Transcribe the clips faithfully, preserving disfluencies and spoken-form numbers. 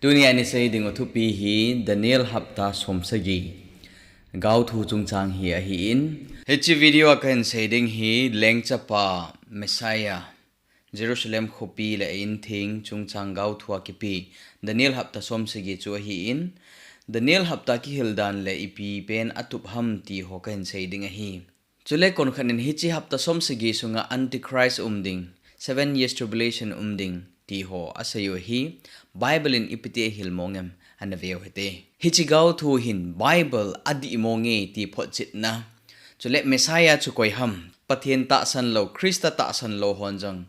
Tuni a isei ding u thupi hi Daniel hapta somsagi gaothu chungchang hi ahin. Hiche video a kahin sei ding hi lengchapa Messiah Jerusalem khopi le a-in theng chungchang gaothu a kipe Daniel hapta somsagi chu ahin. Daniel hapta kihil dan le ipi pen atup ham ti ho kahin sei ding ahi. Chule konkhat in hiche hapta somsagi sunga Antichrist um ding, seven years tribulation um ding ti ho asei u hi, Bible in ipi ti ahil mong em, ana ve u hite. Hiche gaothu hin Bible adih mong e ti photchetna. Chule Messiah chu koi ham, Pathen tahsan lou, Christa tahsan lou hon jong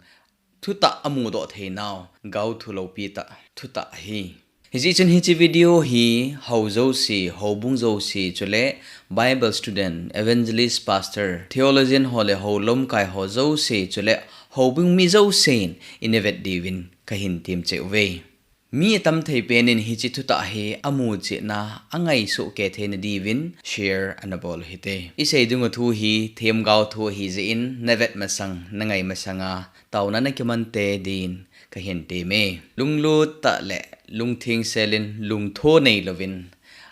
thutah amudoh theinau gaothu loupi tah thutah ahi. Hijeh chun hiche video hi hou jouse, houbung jouse, chule Bible student, evangelist, pastor, theologian ho le hou lamkai ho jouse, chule houbung mi jousen ina vet diuvin kahin temcheh uve. Mi atam thei pen in hiche thutah hi amu chetna, angai soh kei theina diuvin share ana bol u hite. Isei ding u thu hi themgao thu ahijeh in, na vet masang, na ngai masang a taona na kiman tei din kahin temme. Lunglut tah le lungtheng sel in, lungtho nei louvin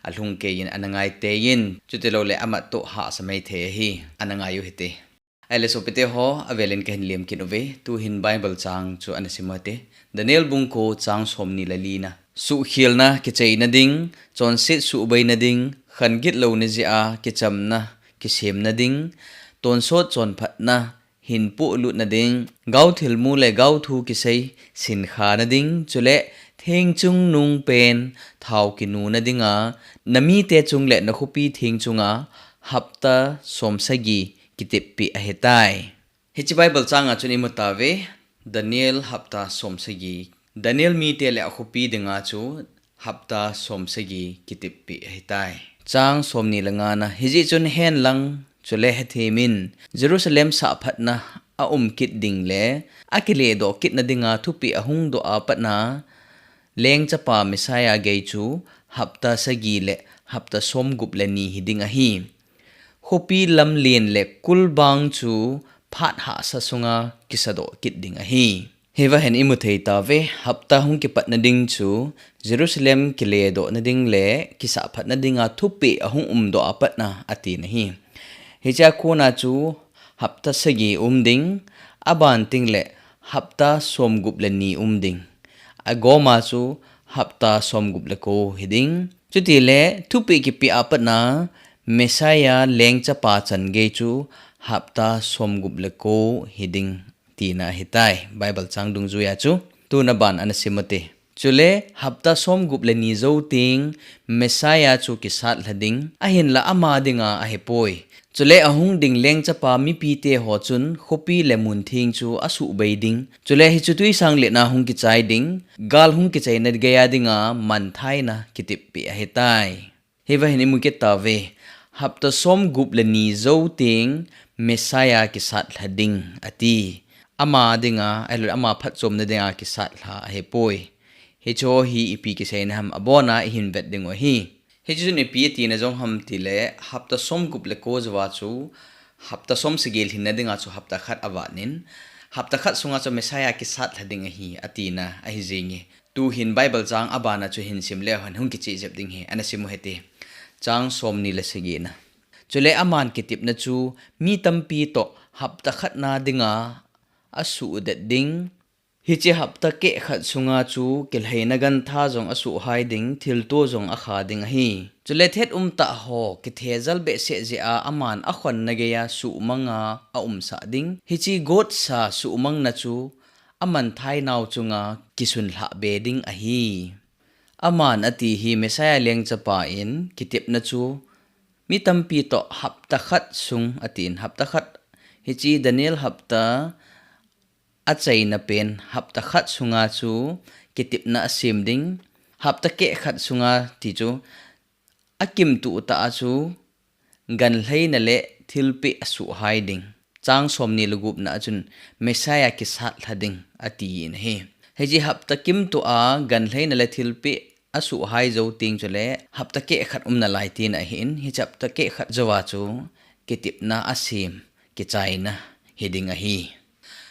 alhung kei in, ana ngai tei in, chutilou le amat toh hahsa mai thei ahi, ana ngai u hite. Ahile sopite ho, avel in kahin lem kit uve, tuhin Bible chang chu ana sim u hite. Daniel bung ko chang somni le lina. Suhkhelna kicheina ding, chonset suhbeina ding, khan gitlouna jeh a kichamna kisemna ding, tonsot chonphatna, hinpoh lutna ding, gaothilmu le gaothu kisei sinkhana ding, chule theng chungnung pen thao kinuna dinga, na mite chung le na khopi theng chunga hapta somsagi kiteppeh ahitai. Hiche Bible chang a chun imu tauve, Daniel hapta somsagi. Daniel mite le akhopi dinga chu hapta somsagi kiteppeh ahitai. Chang somni le ngana, hijeh chun hen lang, chule hethem in, Jerusalem sahphatna aum kit ding le, akiledoh kitna dinga thupeh ahung doh a patna, lengchapa Messiah gei chu hapta sagi le hapta somgup le ni hiding ahi. Khopi lamlen le kulbang chu phat hahsa sunga kisadoh kit ding ahi. Hiva hin imu thei tauve, hapta hung kipatna ding chu Jerusalem kiledohna ding le kisahphatna dinga thupeh ahung umdoh a patna atina ahi. Hichea kona chu hapta sagi um ding, aban teng le hapta somgup le ni um ding. Agoma chu hapta somgup le ko hiding. Chutile thupeh kipeh a patna Messiah lengchapa chan gei chu hapta somgup le ko hiding tina ahitai. Bible chang dungjuia chu tuna ban ana sim ute. Chule hapta somgup le ni jou teng Messiah chu kisat lha ding, ahinla ama dinga ahipoi. Chule ahung ding lengchapa mipite ho chun khopi le muntheng chu asuhbei ding. Chule hichu twisang letna hung kichai ding, gal hung kichaina geia dinga manthaina kiteppeh ahitai. Hiva hin imu kit tauve, hapta somgup le ni jou teng Messiah kisat lha ding ati. Ama dinga, ahilou le ama phatchomna dinga kisat lha ahipoi. Hicheho hi ipi kiseina ham abona ihin vet dingu ahi. Hiche chun ipi atina jong ham tile, hapta somgup le ko jouva chu, hapta somsagi lhinna dinga chu hapta khat avat in, hapta khat sunga chu Messiah kisat lha ding ahi, atina ahi jenge. Tuhin Bible chang abana chu hin sim leu hen hung kicheh jep ding ahi, ana sim u hite. Chang somni le sagina. Chule aman kitepna chu mi tampi toh hapta khatna dinga asuhdet ding. Hiche hapta keh khat sunga chu kilhaina gantha jong asuhhai ding, thilto jong akha ding ahi. Chule thet umtah ho kithejal behseh jeh a aman akhonna geia suhmanga aumsah ding. Hiche gotsa suhmangna chu amanthainau chunga kisunlhah be ding ahi. Aman ati hi Messiah lengchapa in kitepna chu mi tampi toh hapta khat sung atin, hapta khat, hiche Daniel hapta achaina pen hapta khat sunga chu kitepna asem ding, hapta keh khat sunga ti chu akimtuh tah a chu ganlhaina le thilpeh asuhhai ding. Chang somni le gupna a chun Messiah kisat lha ding atin ahi. Hiche hapta kimtuh a ganlhaina le thilpeh asuhhai jou teng chule hapta keh khat um nalai tina ahin, hiche hapta keh khat jouva chu kitepna asem, kichaina hiding ahi.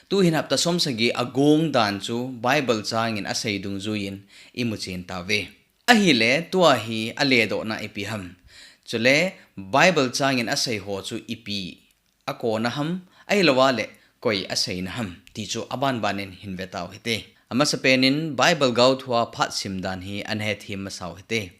Tuhin hapta somsagi agong dan chu Bible changin asei dungjuiyin imu chen tauve. Ahile tua hi aledohna ipi ham? Chule Bible changin asei ho chu ipi akona ham, ahilou le koi aseina ham ti chu abanbanin hin vetau hite. Amasapenin Bible gaothua phat simdan hi ana hethem masau hite.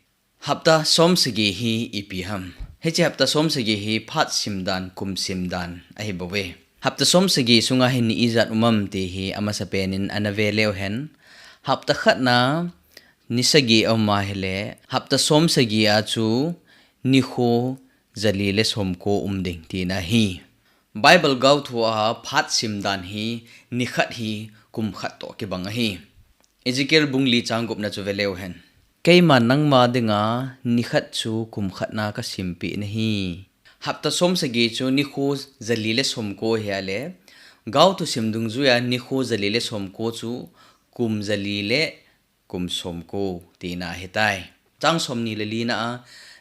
Hapta somsagi hi ipi ham? Hiche hapta somsagi hi phat simdan, kum simdan ahibouve. Hapta somsagi sunga hin ni ijat um am ti hi amasapenin ana veleu hen. Hapta khatna ni sagi aum ahile, hapta somsagi a chu nikho jali le somko um ding tina ahi. Bible gaothua phat simdan hi nikhat hi kum khat toh kibang ahi. Ezekiel bung li chang gupna chu veleu hen. Keiman nangma dinga nikhat chu kum khatna kasimpeh nahi. Hapta somsagi chu nikho jali le somko ahile, gaothu sim dungjuia nikho jali le somko chu kum jali le kum somko tina ahitai. Chang somni le lina a,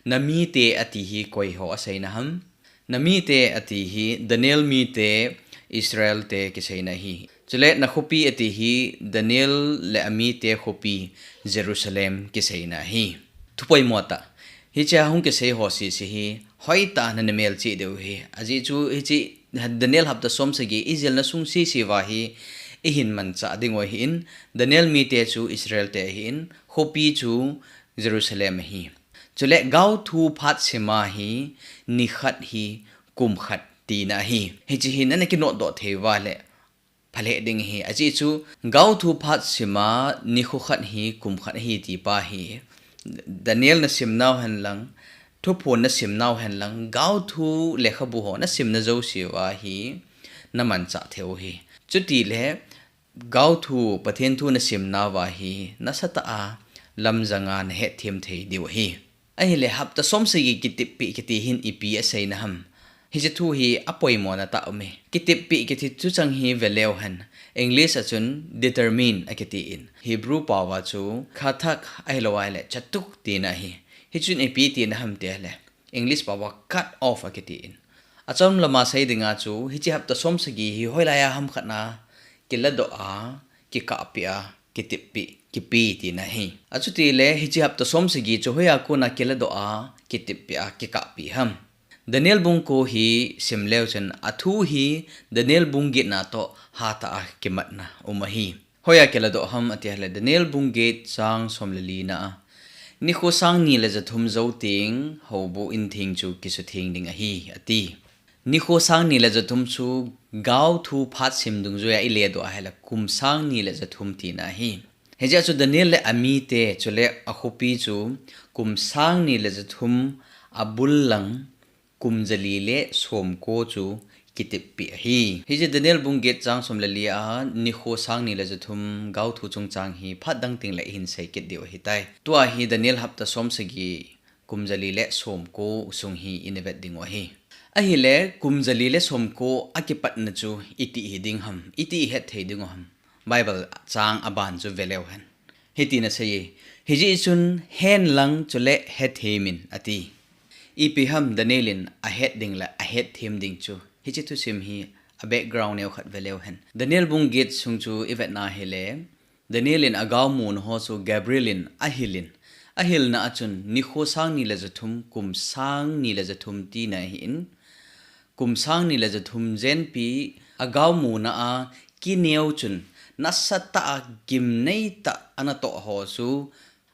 namite ati hi koiho aseina ham? Namite ati hi Daniel mite, Israel te kiseina ahi. Chule nakhopi ati hi Daniel le amite khopi Jerusalem kiseina ahi. Thupoimo tah. Hichea hung kisei ho sese hi hoitah in ana melchih diu ahi. Ajeh chu hiche Daniel hapta somsagi ijilna sung sese uva hi ihin manchah dingu ahin, Daniel mite chu Israel te ahin, khopi chu Jerusalem ahi. Chule gaothu phat sima hi nikhat hi kum khat tina ahi. Hiche hi nana kinotdoh thei uva le phalheh ding ahi. Ajeh chu gaothu phat sima nikho khat hi kum khat ahi tipa hi Daniel nasimnau henlang, Thuphon nasimnau henlang, gaothu lekhabu ho nasimna jouse uva hi namanchah theiu ahi. Chutile gaothu, Pathen thu nasimnauva hi nasatah a lamjanga nahetthem thei diu ahi. Ahile hapta somsagi kiteppeh kiti hin ipi aseina ham? Hiche thu hi apoimona tah aume. Kiteppeh kiti thuchang hi veleu hen. English a chun determine akitin, Hebrew paova chu khathak ahilou ahile chatuk tina ahi. Hichun ipi tina ham tile, English paova cut off akitin. Achom lama sei dinga chu hiche hapta somsagi hi hoilaiya ham khatna kiladoh a, kikahpeh a, kiteppeh, kipe tina ahi. Achutile hiche hapta somsagi chu hoiya kona kiladoh a, kiteppeh a, kikahpeh ham? Daniel bung ko hi simleu chun athu hi Daniel bung getna toh hatah a kimatna um ahi. Hoiya kiladoh ham ati ahile Daniel bung get chang som le lina a, nikho sang ni le jathum jou teng houbuh intheng chu kisutheng ding ahi ati. Nikho sang ni le jathum chu gaothu phat sim dungjuia iledoh ahile kum sang ni le jathum tina ahi. Hijeh chun Daniel le amite chule akhopi chu kum sang ni le jathum abul lang kum jali le somko chu kiteppeh ahi. Hiche Daniel bung get chang som le li a nikho sang ni le jathum gaothu chungchang hi phat dang tengle ihin sei kit diu ahitai. Tua hi Daniel hapta somsagi kum jali le somko sung hi ina vet dingu ahi. Ahile kum jali le somko akipatna chu iti hiding ham, iti hetthei dingu ham? Bible chang aban chu veleu hen. Hitin aseiye, hijeh chun henlang chule hethemin ati. Ipi ham Daniel in ahet ding le ahetthem ding chu? Hiche thusim hi a background neokhat veleu hen. Daniel bung get sung chu ivetna hile, Daniel in agaomu ho chu Gabriel in ahilin, ahilna a chun nikho sang ni le jathum, kum sang ni le jathum tina ahin, kum sang ni le jathum jenpi agaomuna a kineo chun nasatah a gimneitah a anatoh ho chu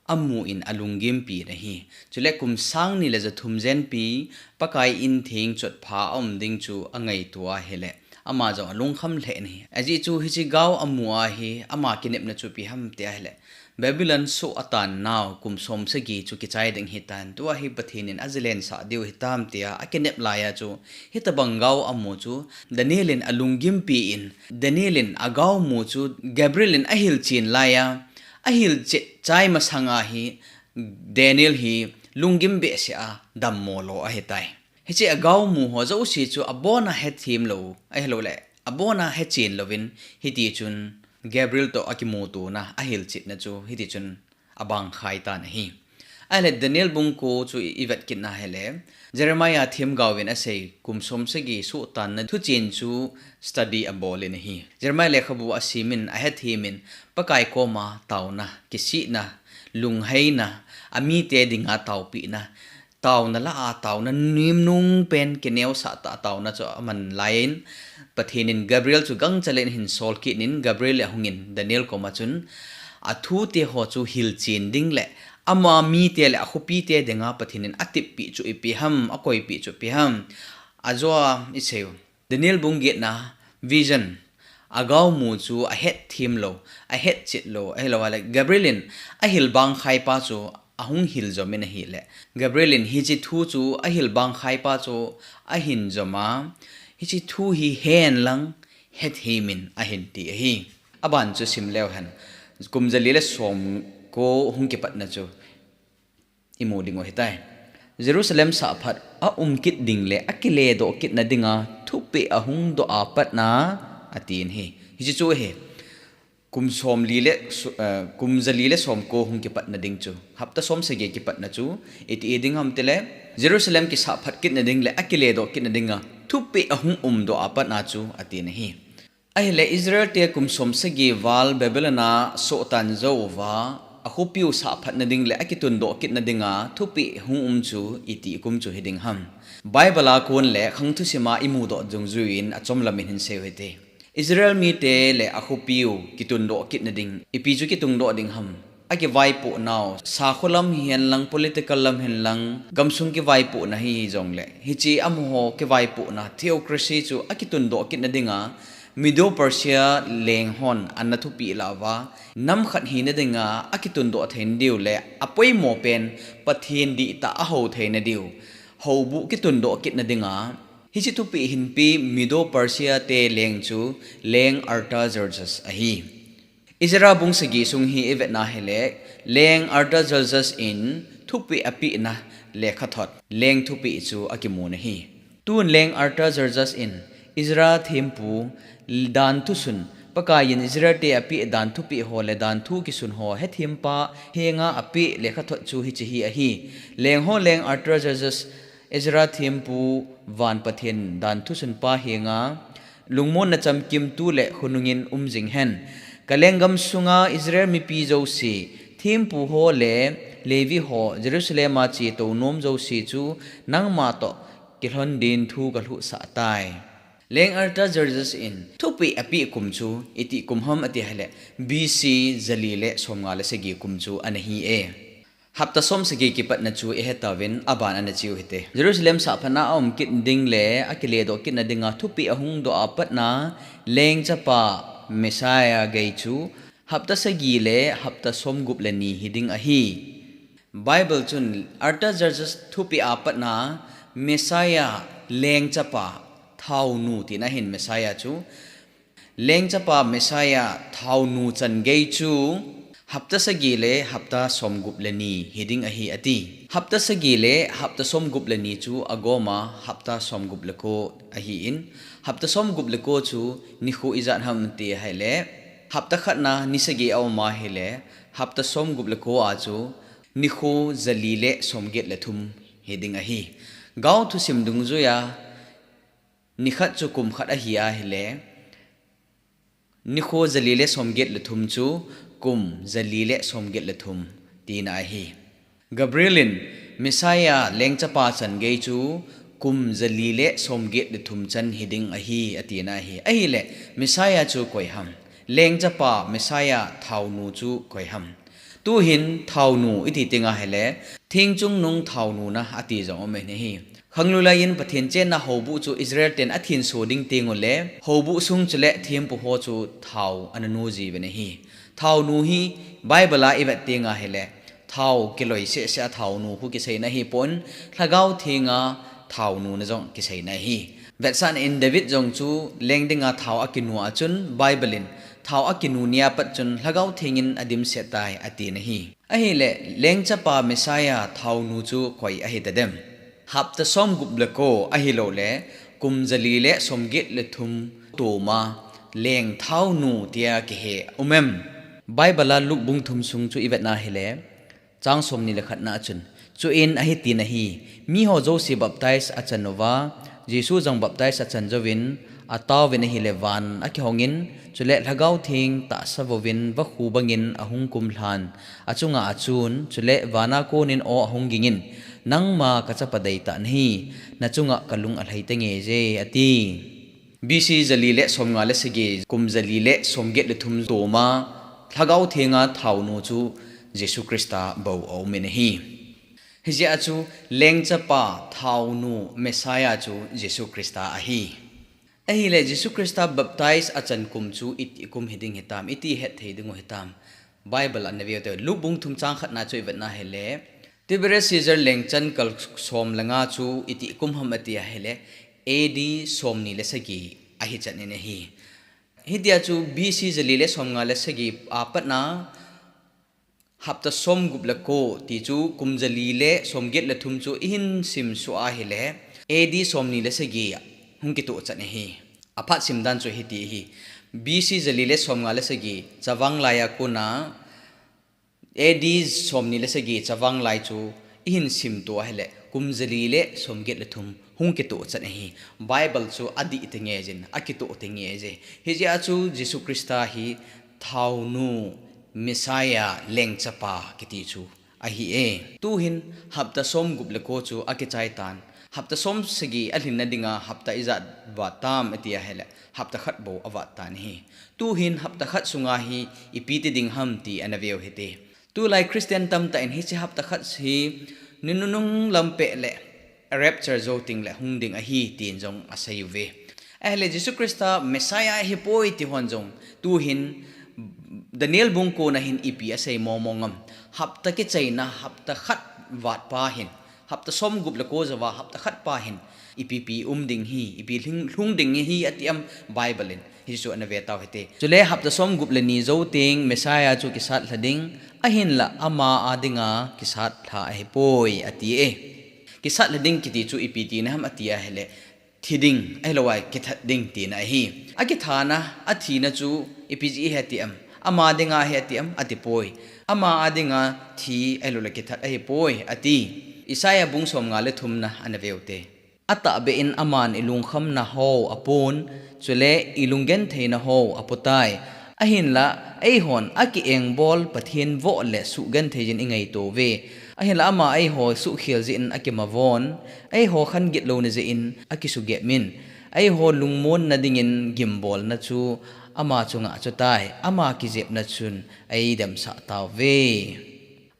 amun alunggimpin ahi. Chule kum sang ni le jathum jenpi Pakai intheng chotpha aum ding chu angaito ahile, ama jong alungkham lheh in ahi. Ajeh chu hiche gao amu a hi ama kinepna chu ipi ham ti ahile, Babylon soh atan nau kum somsagi chu kichai ding ahitan, tua hi Pathen in ajilensah diu ahitam tia akinep laiya chu, hitobang gao amu chu Daniel in alunggimpin, Daniel in agaomu chu Gabriel in ahilchen laiya, ahilchet chai masanga hi Daniel hi lunggim behseh a dammo lou ahitai. Hiche agaomu ho jouse chu abona hethem lou, ahiloule abona hechen louvin, hitichun Gabriel toh akimutona, ahilchetna chu hitichun abangkhai tan ahi. Ahile Daniel bung ko chu i, i vet kit na hile, Jeremiah themgao in asei, kum som sagi sohtanna thuchen chu study abol in ahi. Jeremiah lekhabu asim in, ahethem in, Pakai koma taona, kisihna, lungheina, amite dinga taopehna, taona lah a taona nuimnung pen, kineosah tah a taona chu aman lai in, Pathen in Gabriel chu gangchal in ahin sol kit in, Gabriel ahung in Daniel koma chun, athute ho chu hilchen ding le, ama mite le akhopite dinga Pathen in ateppeh chu ipi ham, akoipeh chu ipi ham. Ajo a isei u, Daniel bung getna vision, agao mu chu ahetthem lou, ahetchet lou, ahilou le Gabriel in ahil bangkhai pa chu ahung hil jom in ahile, Gabriel in hiche thu chu ahil bangkhai pa chu ahin jom a, hiche thu hi hen lang hethem in ahin ti ahi. Aban chu sim leu hen, kum jali le som ko hung kipatna chu imu ding u ahitai. Jerusalem sahphat aum kit ding le akiledoh kitna dinga thupeh ahung doh a patna, atin ahi. Hiche chu ahi. Kum som li le so-, eh, kum jali le som ko hung kipatna ding chu, hapta som sagi kipatna chu, iti ding ham tile, Jerusalem kisahphat kitna ding le akiledoh kitna dinga thupeh ahung umdoh a patna chu, atin ahi. Ahile Israel te kum som sagi val Babylon a sohtan jou uva, akhopiu sahphatna ding le akitundoh kitna dinga thupeh hung um chu iti kum chu hiding ham. Bible a kon le khang thusim a imudoh dungjuiyin achomlam in hinsei u hite. Israel mite le akhopiu kitundoh kitna ding, ipi chu kitungdoh ding ham. Akivaipohnau, sakho lam hihen lang, political lam hihen lang, gamsung kivaipohna hijongle, hiche amaho kivaipohna, theocracy chu akitundoh kitna dinga, Medo Persia leng hon ana thupeh lah uva, nam khat hina dinga akitundoh theina diu le, apoimo pen Pathen dihtah a hou theina diu, houbuh kitundoh kitna dinga, hiche thupeh hinpe Medo Persia te leng chu leng Artaxerxes ahi. Ezra bung sagi sung hi ivetna hile, leng Artaxerxes in thupeh apehna lekhathot, leng thupeh chu akimun ahi. Tun leng Artaxerxes in Ezra thempu danthu sun, Pakaiyin Israel te apeh danthu peh ho le danthu kisun ho hethempa henga apeh lekhathot chu hiche hi ahi. Leng ho leng Artaxerxes, Ezra thempu van Pathen danthu sunpa henga, lungmonna chamkimtu le khonungin um jing hen. Ka lenggam sunga Israel mipi jouse, thempu ho le Levi ho, Jerusalem a chetou nom jouse chu nangma toh kilhon din thu kalhuhsah tai. Leng Artaxerxes in thupeh apeh kum chu itih kum ham ati hile, B C jali le somnga le sagi kum chu ana hi e. Hapta som sagi kipatna chu ihe tauvin aban ana cheu hite. Jerusalem sahphatna aum kit ding le akiledoh kitna dinga thupeh ahung doh a patna leng chapa Messiah gei chu hapta sagi le hapta somgup le ni hiding ahi. Bible chun Artaxerxes thupeh a patna Messiah leng chapa thaonu tina ahin Messiah chu Leng chapa Messiah thaonu chan gei chu hapta sagi le hapta somgup le ni hiding ahi ati. Hapta sagi le hapta somgup le ni chu agoma hapta somgup le ko ahin, hapta somgup le ko chu nikho ijat ham ti hile, hapta khatna ni sagi aum ahile, hapta somgup le ko a chu nikho jali le somget le thum hiding ahi. Gao thusim dungjuiya nikhat chu kum khat ahi ahile, nikho jali le somget le thum chu kum jali le somget le thum tina ahi. Gabriel in Messiah leng chapa chan gei chu kum jali le somget le thum chan hiding ahi atina ahi. Ahile Messiah chu koi ham? Leng chapa Messiah thaonu chu koi ham? Tuhin thaonu iti tenga hile, thingchungnung thaonuna ati jong um ahi. Khanglulai in Pathen chenna houbuh chu Israel ten athinso ding tengule, houbuh sung chule thempu ho chu thao ana nu jiuvin ahi. Thaonu hi Bible a ivet tenga hile, thao kiloi sehseh a thaonu khu kiseina ahipon, Lhagao Thenga thaonuna jong kiseina ahi. Vetsahna in David jong chu leng dinga thao akinu a chun Bible in thao akinu nia pat chun Lhagao Thengin adimset tai atina ahi. Ahile, leng chapa Messiah thaonu chu koi ahitadem? Hapta somgup le ko ahiloule, kum jali le somget le thum toma leng thaonu tia kihe um em? Bible a Luke bung thum sung chu ivetna hile, Chang somni le khatna a chun, chuin ahi tin ahi, miho jouse baptize achan uva, Jesu jong baptize achan jouvin, ataovin ahile van akihongin, chule Lhagao Theng tahsa vouvin vakhu bangin ahung kumlhan, achunga achun, chule vana konin aw ahung gingin, nangma kachapa deitah nahi, nachunga kalung alhai tange je, ati. B C jali le somnga le sagi, kum jali le somget le thum toma, Lhagao Thenga thaonu chu Jesu Christa bou aumin ahi. Hijeh a chu lengchapa thaonu Messiah chu Jesu Christa ahi. Ahile Jesu Christa baptize achan kum chu iti kum hiding hitam, iti hetthei dingu hitam. Bible ana veu te, Luke bung thum chang khatna chu ivetna hile, Tiberius Caesar lengchan kal som le nga chu iti kum ham ati ahile, A D somni le sagi ahi chan in ahi. Hitia chu B C jali le somnga le sagi apatna hapta somgup le ko ti chu kum jali le somget le thum chu ihin simsuh ahile, A D somni le sagi hung kitoh chan ahi. Aphat simdan chu hiti ahi. B C jali le somnga le sagi chavang laiya kona A D somni le sagi chavang lai chu ihin simtoh ahile, kum jali le somget le thum hung kitoh chan ahi. Bible chu adih tenge jin, akitoh tenge je. Hijeh a chu Jesu Christa hi thaonu, Messiah, lengchapa kiti chu ahi e. Tuhin hapta somgup le ko chu akichai tan. Hapta somsagi alhinna dinga hapta ijat vat tam ati ahile, hapta khat bou avat tan ahi. Tuhin hapta khat sunga hi ipi ti ding ham ti ana veu hite. Tulai Christian tamtah in hiche hapta khat hi ni nunung lam peh le rapture jou tengle hung ding ahi tin jong asei uve. Ahile Jesu Christa Messiah ahipoi ti hon jong tuhin Daniel bung kona hin ipi asei mong mong am. Hapta kichaina hapta khat vat pa hin, hapta somgup le ko jouva hapta khat pa hin ipi pi um ding hi, ipi lhung ding hi ati am Bible in. Hichu ana ve tau hite. Chule hapta somgup le ni jou teng Messiah chu kisat lha ding, ahinla ama a dinga kisat lha ahipoi ati e. Kisat lha ding kiti chu ipi tina ham ati ahile, thi ding, ahilouleh kithat ding tina ahi. Akithana, athina chu ipi jeh ahi ati am, ama dinga ahi ati am, atipoi. Ama a dinga thi ahilouleh kithat ahipoi ati. Isaiah bung somnga le thumna ana veu te. Atahbeh in aman ilungkhamna ho apon, chule ilunggentheina ho apotai. Ahinla, eihon akiengbol Pathen voh le suhgenthei jin ingaito uve. Ahinla ama eiho suhkhel jeh in akimavon, eiho khangit louna jeh in akisugep in, eiho lungmonna dingin gimbolna chu ama chunga achutai, ama kijepna chun eidamsah tauve.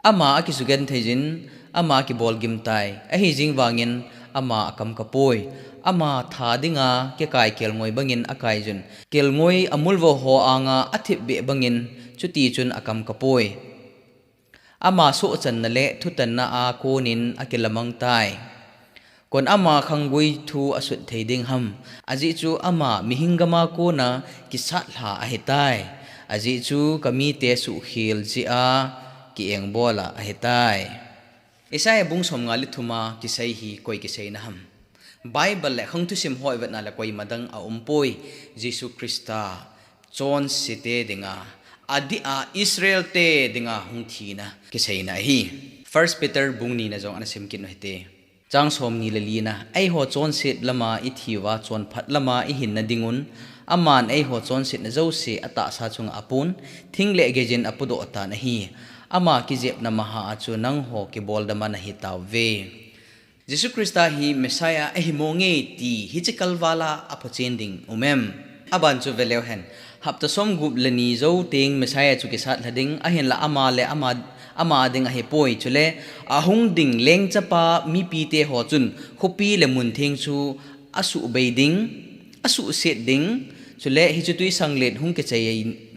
Ama akisugenthei jin, ama akibolgim tai, ahijing vangin ama akam kapoi. Ama tha dinga kikai kelngoi bangin akaijun, kelngoi amulvo ho anga athipbeh bangin, chutichun akam kapoi. Ama sohchanna le thutanna a konin akilamang tai. Kon ama khanggui thu asut thei ding ham, ajeh chu ama mihing gama kona kisat lha ahitai. Ajeh chu kamite suhkhel jeh a kiengbola ahitai. Isaiah bung somnga le thuma kisei hi koi kiseina ham? Bible le khang thusim ho ivetna le koima dang aumpoi. Jesu Christa chonsete dinga, adeh a Israelte dinga hung thina kiseina ahi. First Peter bung nina jong ana simkit u hite. Chang somni le lina, eiho chonset lama ithiuva chonphat lama ihinna dingun, aman eiho chonsetna jouse atahsa chunga apon, thing le geijin apodoh tan ahi. Ama kijepna maha a chu nangho kiboldama nahitauve. Jesu Christa hi Messiah ahimonge ti hiche kalvala aphochen ding um em? Aban chu veleu hen. Hapta somgup le ni jou teng Messiah chu kisat lha ding, ahinla ama le ama, ama ding ahipoi, chule ahung ding lengchapa mipite ho chun khopi le muntheng chu asuhbei ding, asuhset ding, chule hiche twisanglet hung kichai,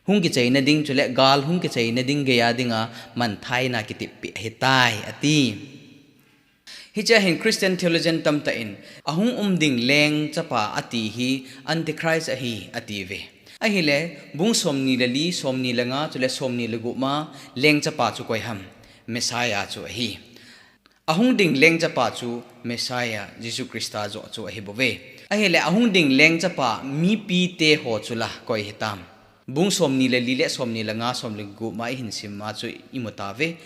hung kichaina ding, chule gal hung kichaina ding geiya dinga manthaina kiteppeh ahitai, ati. Hichea hin Christian theologian tamtah in, ahung um ding lengchapa ati hi Antichrist ahi, atiuve. Ahile, bung somni le li, somni le nga, chule somni le gup ma, lengchapa chu koi ham? Messiah chu ahi. Ahung ding lengchapa chu Messiah, Jesu Christa joh chu ahibouve. Ahile, ahung ding lengchapa mipite ho chu la koi hitam? Bung somni le li le somni le nga, somni le gup ma ihin sim ma chu imu tauve.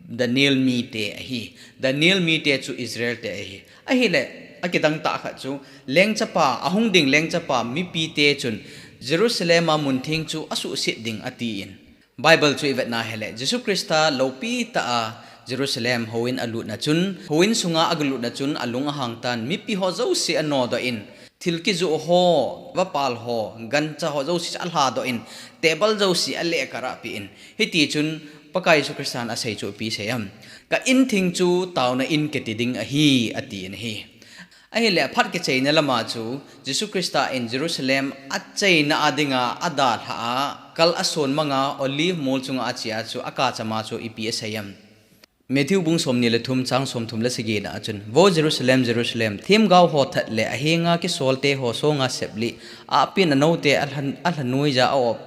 Daniel mite ahi. Daniel mite chu Israel te ahi. Ahile, akidang tah khat chu, lengchapa, ahung ding lengchapa mipite chun Jerusalem a muntheng chu asuhset ding atin. Bible chu ivetna hile, Jesu Christa lopi tah a Jerusalem houin alutna chun, houin sunga agalutna chun alung ahang tan, mipi ho jouse anodoh in, thil kijoh ho, vapal ho, gancha ho jouse alhadoh in, table jouse aleh karahpeh in. Hitichun Pakai Jesu Christan asei chu ipi asei em? Ka in theng chu taona in kiti ding ahi, atin ahi. Ahile aphat kicheina lama chu, Jesu Christa in Jerusalem acheina a dinga adalhah a, kal ason manga Olive mol chunga achea chu akachama chu ipi asei em? Matthew bung somni le thum chang somthum le sagina a chun, Vo Jerusalem, Jerusalem, themgao ho that le ahenga kisolte ho songa seplih, ahpin anoute alha, alha noija a-op,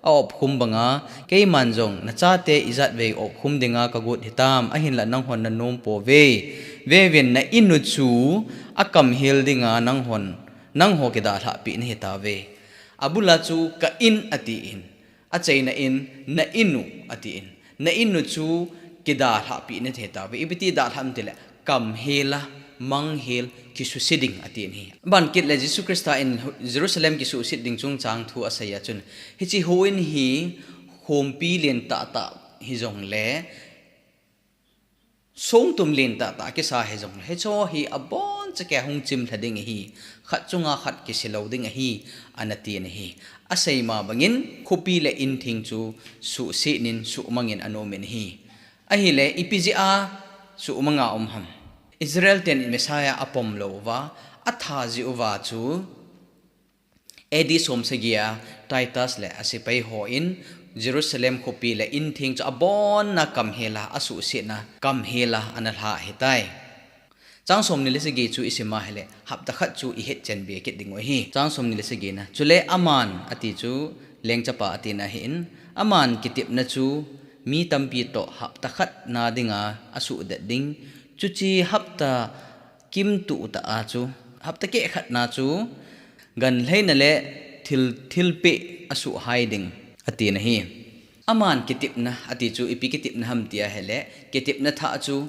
a-opkhum banga, keiman jong nachate ijat vei opkhum dinga kagot hitam, ahinla nanghon nanom pouve. Veuvin, na in u chu akamhel dinga nanghon, nangho kidalhahpeh nahitauve. Abula chu ka in atin, acheina in, na in u atin. Na in u chu kidalhahpeh nahitauve. Ipiti dalhah em tile, kamhel a, manghel, kisuhset ding atin ahi. Aban kit le Jesu Christa in Jerusalem kisuhset ding chungchang thu asei a chun, hiche houin hi khompi len tahtah hijongle, songtum len tahtah kisa hijongle, hicheho hi abonchauva hung chimlha ding ahi, khat chunga khat kisilou ding ahi, anatin ahi. Asei ma bangin, khopi le in theng chu suhset in, suhmangin anomin ahi. Ahile, ipi jeh a suhmanga um ham? Israel ten Messiah apom lou uva, atha jeh uva chu, A D somsagi a Titus le asepai hon Jerusalem khopi le in theng chu abonna kamhel a, asuhsetna kamhel a analha ahitai. Chang somni le sagi chu isim a hile, hapta khat chu ihetchen be kit dingu ahi. Chang somni le sagina, chule aman ati chu lengchapa atina ahin, aman kitepna chu mi tampi toh hapta khat na dinga asuhdet ding. Chuche hapta kimtuh tah a chu, hapta kehkhatna chu, ganlheina le thil, thilpeh asuhhai ding, atin ahi. Aman kitepna ati chu, ipi kitepna ham ti ahile, kitepna thah chu,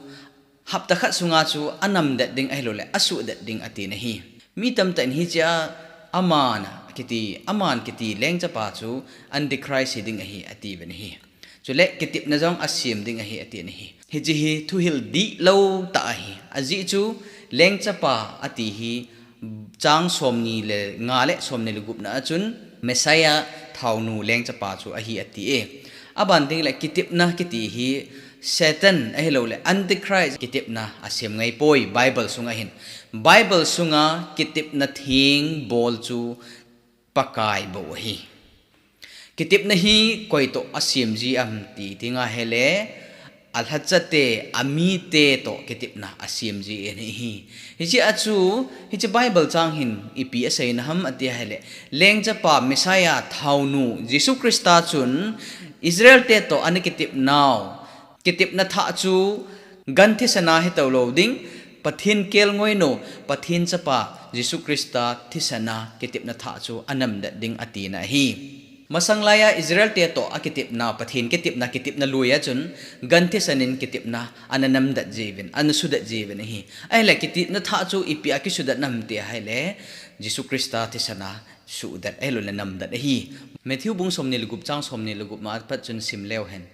hapta khat sunga chu anamdet ding ahiloule asuhdet ding atin ahi. Mi tamtah in hichea aman kiti, aman kiti lengchapa chu Antichrist hiding ahi atiuvin ahi. Chule kitepna jong asem ding ahi atin ahi. Hiche hi thuhil dihlou tah ahi. Ajeh chu lengchapa ati hi chang somni le nga le somni le gupna a chun Messiah thaonu lengchapa chu ahi ati e. Aban ding le kitepna kiti hi Satan ahiloule Antichrist kitepna asem ngaipoi Bible sunga hin. Bible sunga kitepna theng bol chu Pakai bou ahi. Kitepna hi koi toh asem ji am ti dinga hile, alhachate, amite toh kitepna asem ji ahi. Hichea chu, hiche Bible chang hin ipi aseina ham ati ahile, lengchapa Messiah thaonu Jesu Christa chun Israel te toh ana kitepnau, kitepna thah chu gan thisana hitolou ding, Pathen kelngoinou, Pathen chapa Jesu Christa thisana kitepna thah chu anamdet ding atina ahi. Masang laiya Israel te toh akitepna, Pathen kitepna, kitepna loiya chun gan thisan in kitepna ana namdet jiuvin, ana sudet jiuvin ahi. Ahile kitepna thah chu ipi a kisudet nam ti ahile, Jesu Christa thisana sudet ahiloule namdet ahi. Matthew bung somni le gup chang somni le gup ma apat chun sim leu hen.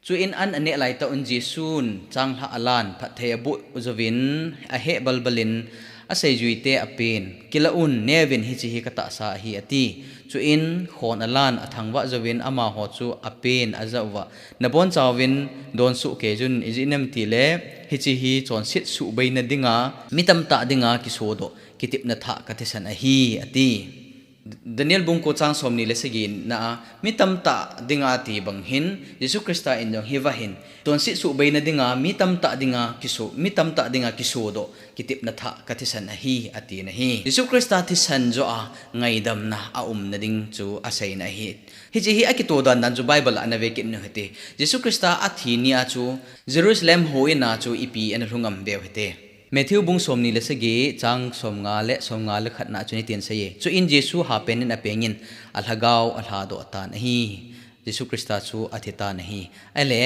Chuin an aneh laitah un Jesun changlhah alan, phatthei aboh jouvin, aheh balbal in, aseijuite apen, kilah un, neuvin hiche hi katahsa ahi ati. Chuin khon alan, athangvah jouvin amaho chu apen ajah uva, nabonchauvin donsoh keijun, ijeh inem itile, hiche hi chonset suhbeina dinga, mi tamtah dinga kisodoh, kitepna thah kathisan ahi, ati. Daniel bung ko chang somni le sagina a, mi tamtah dinga ati bang hin, Jesu Christa in jong hiva hin, chonset suhbeina dinga, mi tamtah dinga kiso, mi tamtah dinga kisodoh, kitepna thah kathisan ahi, atina ahi. Jesu Christa thisan joh a ngaidamna aumna ding chu aseina ahi. Hiche hi akitoh dan dan chu Bible a ana ve kit u hite. Jesu Christa athi nia chu Jerusalem houin a chu ipi ana lhung am veu hite. Matthew bung somni le sagi, chang somnga le somnga le khatna chun hitin aseiye. Chuin Jesu hapen in apengin, alhagao alhadoh tan ahi. Jesu Christa chu athi tan ahi. Ahile,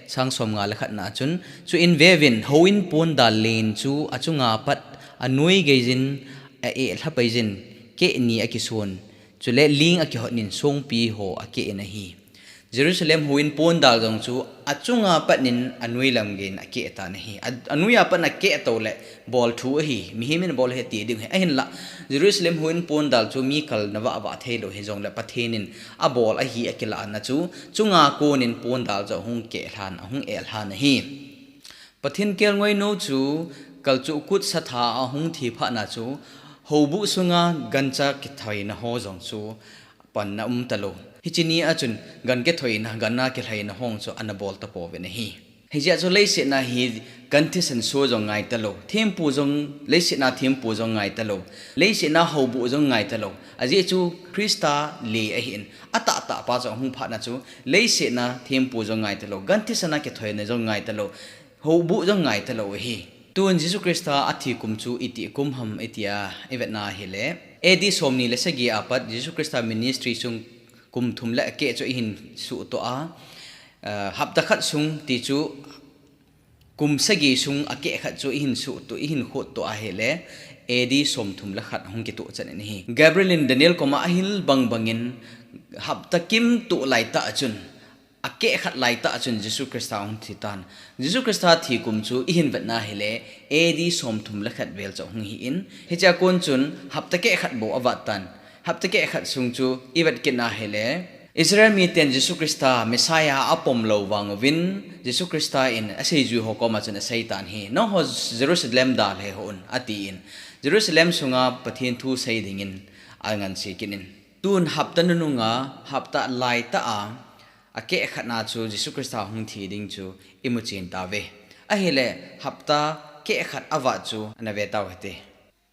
chang somnga le khatna chun, chuin veuvin, houin pondal len chu achunga pat anoi geijin, a-eh lhapaiyin, keh ni akisun, chule ling akihotnin songpi ho akeh in ahi. Jerusalem houin pondal jong chu achunga patnin anoi lam geiyin akeh tan ahi. A, anoiya patna keh toule bol thu ahi. Mihemin bol ahi ti ding ahi. Ahinla, Jerusalem houin pondal chu mi kalna vah vah theilou hijongle Pathen in abol ahi akilahna chu, chunga konin pondal chu ahung keh lhan, ahung eh lhan ahi. Pathen kelngoi nou chu kalchuh kut satha ahung thi phatna chu, houbuh sunga gancha kithoina ho jong chu panna um talou. Hiche nia chun gan kithoina, gan a kilhaina ho chu ana bol tapouvin ahi. Hijeh chun leiset a hi gan thisan soh jong ngai talou. Thempu jong, leiset a thempu jong ngai talou. Leiset a houbuh jong ngai talou. Ajeh chu Christa le ahin. Atahtah pa chu ahung phatna chu leiset a thempu jong ngai talou. Gan thisan a kithoina jong ngai talou. Houbuh jong ngai talou ahi. Tun Jesu Christa athi kum chu itih kum ham itia ivetna ahile, A D somni le sagi apat Jesu Christa ministry sung kum thum le akeh chu ihin suhtoh a, eh, hapta khat sung ti chu kum sagi sung akeh khat chu ihin suhtoh, ihin khottoh ahile, A D somthum le khat hung kitoh chan in ahi. Gabriel in Daniel koma ahil bang bangin hapta kimtoh laitah chun, akeh khat laitah chun Jesu Christa ahung thi tan. Jesu Christa thi kum chu ihin vetna ahile, A D somthum le khat vel chu ahung hi in. Hichea kon chun hapta keh khat bou avat tan. Hapta keh khat sung chu ivet kitna ahile, Israel miten Jesu Christa Messiah apom lou vang uvin, Jesu Christa in aseijui ho koma chun asei tan ahi. Nangho Jerusalem dalha hih un, atin. Jerusalem sunga Pathen thu sei dingin anganse kit in. Tun hapta nununga, hapta laitah a, akeh khatna chu Jesu Christa hung thi ding chu imu chen tauve. Ahile, hapta keh khat avat chu ana ve tau hite.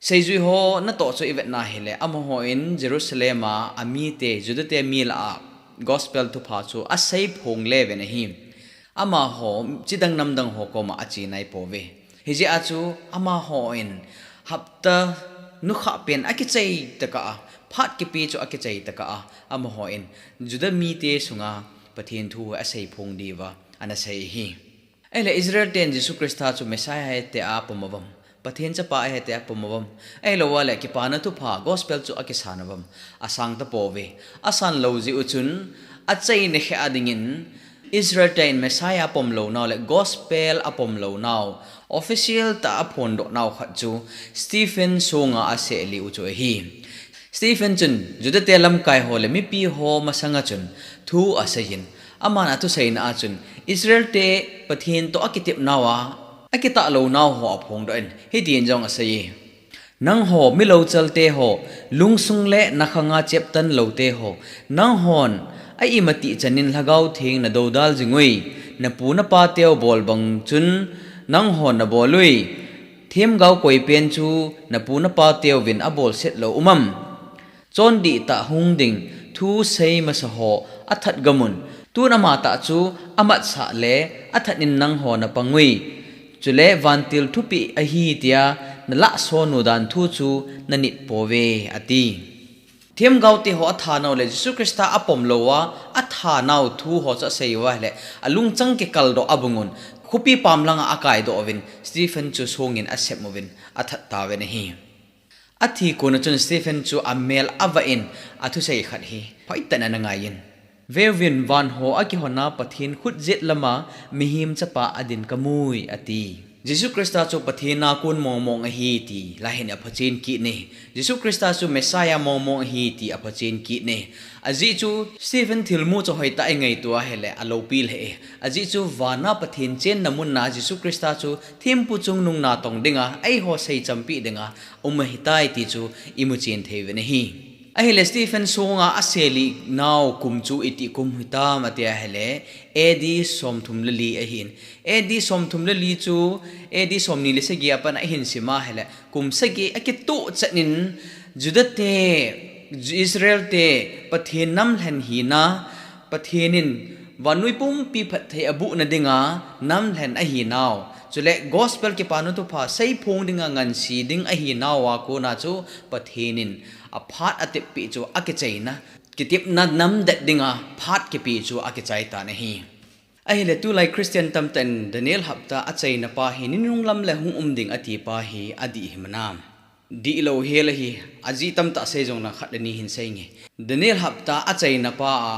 Seijui ho natoh chu ivetna ahile, amahon Jerusalem a amite, Juda te mi lah a gospel thupha chu asei phong le uvin ahi. Amaho chidang namdang ho koma ache nai pouve. Hijeh a chu amahon hapta nukhah pen akichai tokah a, phat kipe chu akichai tokah a, amahon Juda mite sunga Pathen thu asei phong diuva ana sei ahi. Ahile Israel ten Jesu Christa chu Messiah ahi tia apom uvam? Pathen chapa ahi tia apom uvam? Ahilou le kipana thupha gospel chu akisan uvam? Asang tapouve. Asan lou jeh u chun, achaina khel dingin Israel ten Messiah apom lounau le gospel apom lounau, official tah a aphondoh nau khat chu Stephen songa asehlih u chu ahi. Stephen chun Juda te lamkai ho le mipi ho masanga chun thu aseiyin, aman athuseina a chun Israel te Pathen toh akitepnau a, akitah lounau ho aphongdoh in, hitin jong aseiye. Nangho milouchal te ho, lungsung le nakhanga cheptan lou te ho, nanghon a imatih chanin Lhagao Theng nadoudal jing ui, napu napa teu bol bang chun nanghon nabol ui, themgao koi pen chu napu napa teuvin abolset lou um am? Chondih tah hung ding thu sei masa ho athat gam un. Tun ama tah chu amatsah le athat in nangho napang ui. Chule vantil thupeh ahi tia nalahson u dan thu chu nanit pouve, ati. Themgao te ho athanau le Jesu Christa apom lou a athanau thu ho chu asei uva ahile, alungchang kikaldoh abung un, khopi pam langa akaidoh uvin, Stephen chu songin asem uvin, athat tauvin ahi. Athi kona chun Stephen chu amel avah in athusei khat hi hoitah in ana ngaiyin. Veuvin, van ho akihona Pathen khut jet lama mihem chapa adin kamui, ati. Jesu Christa chu Pathen a kon mongmong ahi ti, lai hin aphochen kit e. Jesu Christa chu Messiah mongmong ahi ti aphochen kit e. Ajeh chu Stephen thilmu chu hoitah a ingaito ahile, aloupi lheh e. Ajeh chu vana Pathen chenna munna Jesu Christa chu thempu chungnung natong dinga, eiho seichampeh dinga, um ahitai ti chu imuchen thei uvin ahi. Ahile Stephen songa asehlih nau kum chu itih kum hitam ati ahile, A D somthum le li ahin. A D somthum le li chu, A D somni le sagi a pat a ihin sim ahile, kum sagi akitoh chan in Juda te, Israel te, Pathen nam lhen hina, Pathen in Vannoi pumpi phatthei abuhna dinga namlhen ahinau, chule gospel kipana thupha seiphong dinga ngansi ding ahinau a kona chu Pathen in aphat ateppeh chu akichaina, kitepna namdet dinga phat kipe chu akichai tan ahi. Ahile tulai Christian tamtah in Daniel hapta achaina pa hi ninunung lam le hung um ding ati pa hi adih him a nam. Dihlou hel ahi, ajeh tamtah sei jongle khat le ni hin seinge. Daniel hapta achaina pa a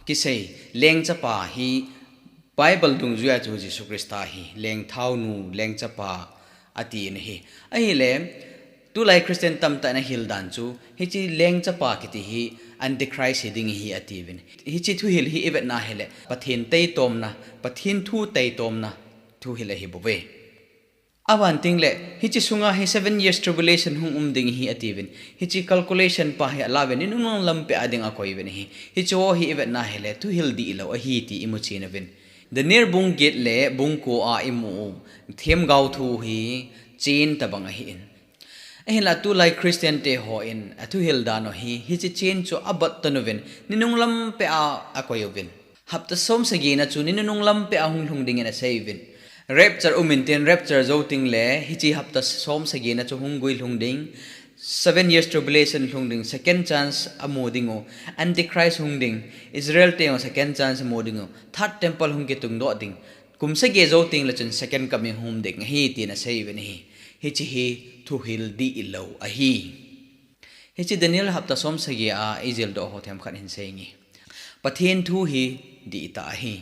kisei lengchapa hi Bible dungjuia chu Jesu Christa hi lengthaonu, lengchapa ati in ahi. Ahile, tulai Christian tamtah in ahil dan chu, hiche lengchapa kiti hi Antichrist hiding ahi atiuvin. Hiche thuhil hi ivetna hile, Pathen taitomna, Pathen thu taitomna thuhil ahibouve. Aban tengle, hiche sunga hi seven years tribulation hung um ding ahi atiuvin. Hiche calculation pa hi alauvin, ninunung lampi a ding akoiuvin ahi. Hicheho hi ivetna hile, thuhil dihlou ahi ti imuchen uvin. Daniel bung get le bung ko a imu u themgao thu hi chain tobang ahin. Ahinla tulai Christian te hon athuhil dan u hi, hiche chain chu abot tan uvin, ninung lampi a akoiuvin. Hapta somsagina chu ninunung lampi a hung lhung dingin aseiuvin. Rapture um intin, rapture jou tengle, hiche hapta somsagina chu hung gui lhung ding. Seven years tribulation lhung ding, second chance amu dingu. Antichrist hung ding, Israel te jong second chance amu dingu. Third temple hung kitungdoh ding. Kum sagi jou tengle chun second coming hung um ding ahi tin aseiuvin ahi. Hiche hi thuhil dihlou ahi. Hiche Daniel hapta somsagi a ijildoh ho themkhat hin seinge. Pathen thu hi dihtah ahi.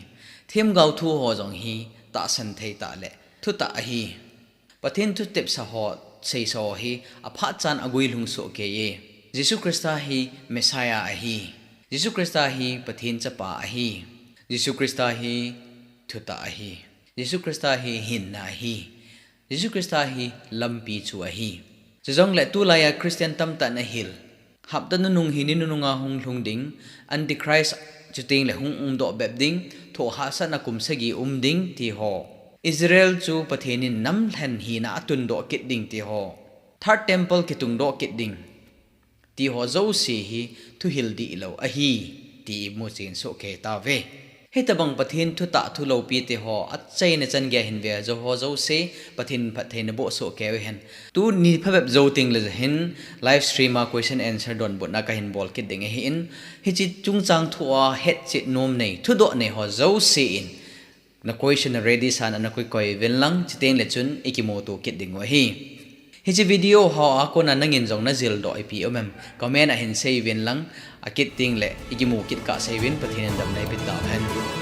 Themgao thu ho jong hi tahsan thei tah le thutah ahi. Pathen thutepsa ho, seisa ho hi aphat chan agui lhung sohkei e. Jesu Christa hi Messiah ahi. Jesu Christa hi Pathen chapa ahi. Jesu Christa hi thutah ahi. Jesu Christa hi hinna ahi. Jesu Christa hi lampi chu ahi. Chujongle tulai a Christian tamtah in ahil. Hapta nunung hi ninunung a hung lhung ding, Antichrist chutengle hung umdoh bep ding, thohhahsatna kum sagi um ding ti ho. Israel chu Pathen in namlhen hina atundoh kit ding ti ho. Third temple kitungdoh kit ding ti ho jouse hi thuhil dihlou ahi ti imuchen sohkei tauve. Hitobang Pathen thutah thu loupi te ho achaina chan gei a hin ve jou ho jouse, Pathen in phatthei naboh sohkei uhen. Tuni phabep jou tengle hin live stream a question answer donbutna kahin bol kit ding ahin, hiche chungchang thu a hetchet nom nei, thudoh nei ho jouse in na question ready san ana koikoi uvin lang, chutengle chun ikimuto kit dingu ahi. Hiche video ho a kona nangin jong najildoh ipi um em, comment a hin seiuvin lang, akit tengle ikimu kit kah seiuvin, Pathen in damna eipe tauhen.